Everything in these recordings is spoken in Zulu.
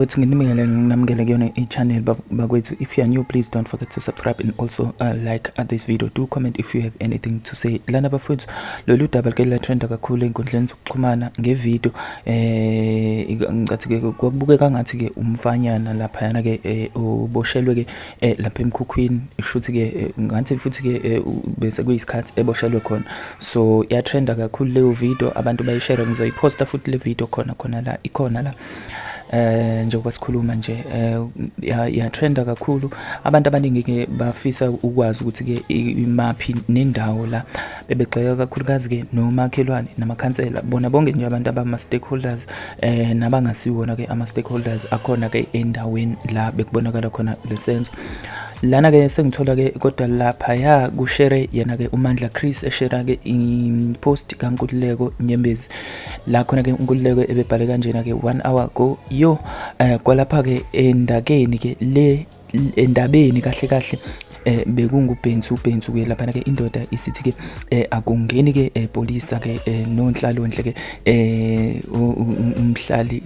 Ukuthi nginibingelele, nginamukele kuyona i-channel bakwethu. If you are new, please don't forget to subscribe and also like this video. Do comment if you have anything to say. Lana bafowethu, lolu daba like latrenda kakhulu ey'nkundleni zokuxhumana ngevidiyo. Ngicathi ke kwakubukeka ngathi ke umfanyana laphayana ke uboshelwe ke lapha emkhukhwini, shuthi ke ngathi futhi ke bese kuyisikhathi eboshelwe khona. So yatrenda kakhulu leyo video, abantu bayishare. Ngizoyiphosta futhi le video khona khona la, ikhona la njengoba sikhuluma nje. Ya trenda kakhulu. Abantu abaningi ke bafisa ukwazi ukuthi ke imaphi nendawo la. Bebegxeka kakhulukazi ke nomakhelwane namakhansela, bona bonke nje abantu abama stakeholders nabangasiwona ke ama stakeholders akhona ke endaweni la bekubonakala khona lesenzo. Lana ke sengithola ke kodwa laphaya kushere yena ke uMandla Chris, eshera ke i-post kaNkululeko Nyembezi la khona ke uNkululeko ebebhale kanjena ke 1 hour ago: "Yo, kwalapha ke endakeni ke le endabeni kahle kahle bekungubhensu ubhensu ke lapha ke." Indoda isithi ke akungeni ke polisa ke nonhlalonhle ke umhlali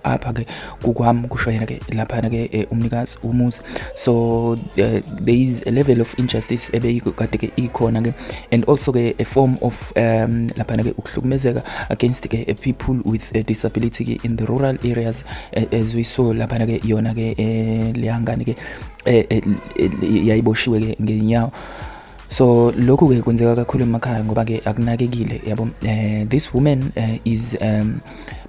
apha ke kukwami, kusho yena ke lapha ke umnikazi umuzi. So there is a level of injustice ebeyikade ke ikhona ke and also ke a form of lapha ke ukuhlukumezeka against ke people with a disability ke in the rural areas, as we saw lapha ke yona ke leyangane ke yayiboshiwe ke ngenyawo. So lokhu ke kwenzeka kakhulu emakhaya ngoba ke akunakekile, yabo. This woman is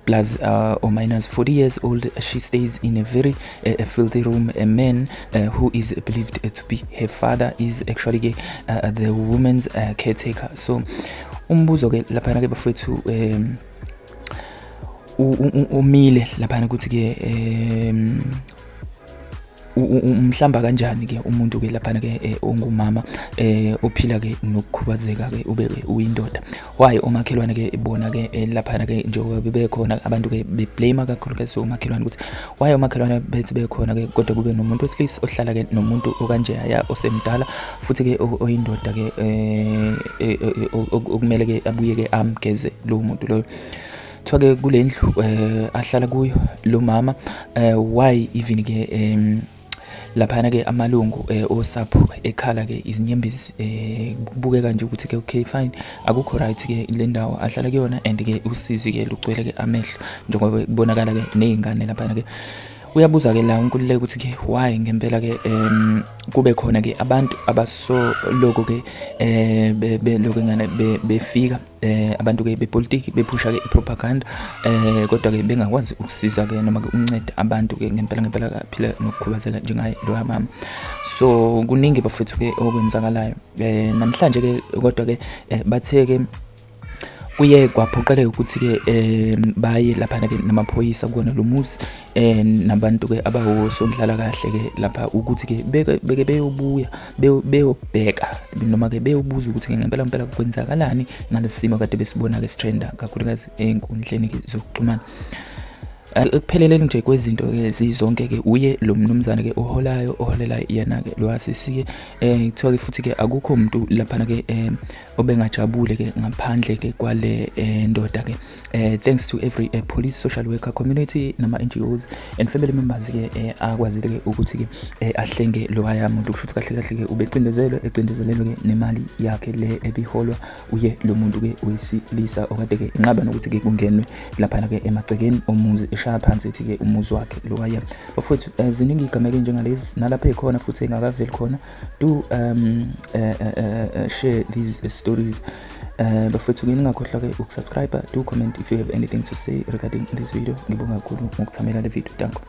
plus or minus 40 years old. She stays in a very a filthy room. A man who is believed to be her father is actually the woman's caretaker. So umbuzo ke laphana ke bafethu umile laphana ukuthi ke umhlamba kanjani ke umuntu ke laphana ke ongumama ophila ke nokukhubazeka ke ube ke uyindoda? Why omakhelwane ke bona ke laphana ke njengoba bebekhona, abantu ke beblame kakhulu omakhelwane ukuthi why omakhelwane bethi bekhona ke kodwa kube nomuntu wesilisa ohlala ke nomuntu okanje ya osemdala futhi ke oyindoda ke okumele ke abuye ke amgeze lo muntu loyo. Kuthiwa ke kule ndlu ahlala kuyo lo mama, why even ke laphana ke amalungu osapho ekhala ke izinyembezi, kubukeka nje ukuthi ke okay fine, akukho right ke le ndawo ahlala kuyona and ke usizi ke lugcwele ke amehlo njengoba kubonakala ke nezingane laphana ke. Uyabuza ke la uNkululeko ukuthi ke why ngempela ke kube khona ke abantu abasoloko ke belokhu ngane befika abantu ke bepolitiki, bephusha ke ipropaganda, kodwa ke bengakwazi ukusiza ke noma ke ukunceda abantu ke ngempela ngempela aphila nokukhubazeka njengaye lo mama. So kuningi bafethu ke okwenzakalayo namhlanje ke, kodwa ke bathe ke kuye kwaphoqeleka ukuthi ke baye laphana ke namaphoyisa kuwona lo muzi nabantu ke abawosonhlala kahle ke lapha ukuthi ke beke beke beyobuya beyobheka noma ke beyobuza ukuthi ke ngempela ngempela kwenzakalani ngalesi simo kade besibona ke sitrenda kakhulukazi ey'nkundleni ke zokuxhumana. Ekupheleleni nje kwezinto ke zizonke ke, uye lo mnumzane ke oholayo, oholela yena ke lo asisi ke. Kuthiwa ke futhi ke akukho umuntu laphana ke obengajabule ke ngaphandle ke kwale ndoda ke. Thanks to every police, social worker, community nama NGOs and family members ke akwazile ke ukuthi ke ahlenge lowaya muntu. Kusho ukuthi kahle kahle ke ubecindezelwe, ecindezelelwe ke nemali yakhe le ebiholwa uye lo muntu ke wesilisa okade ke inqaba nokuthi ke kungenwe laphana ke emagcekeni omuzi, eshaya phansi ethi ke umuzi wakhe lowaya. Bafowethu, ziningi igameko njengalezi nalapho ekhona futhi engakaveli khona. Do share these stories bafowethu ke. Ningakhohlwa ke ukusubscribe. Do comment if you have anything to say regarding this video. Ngibonga kakhulu ngokuthamela le video. Danko.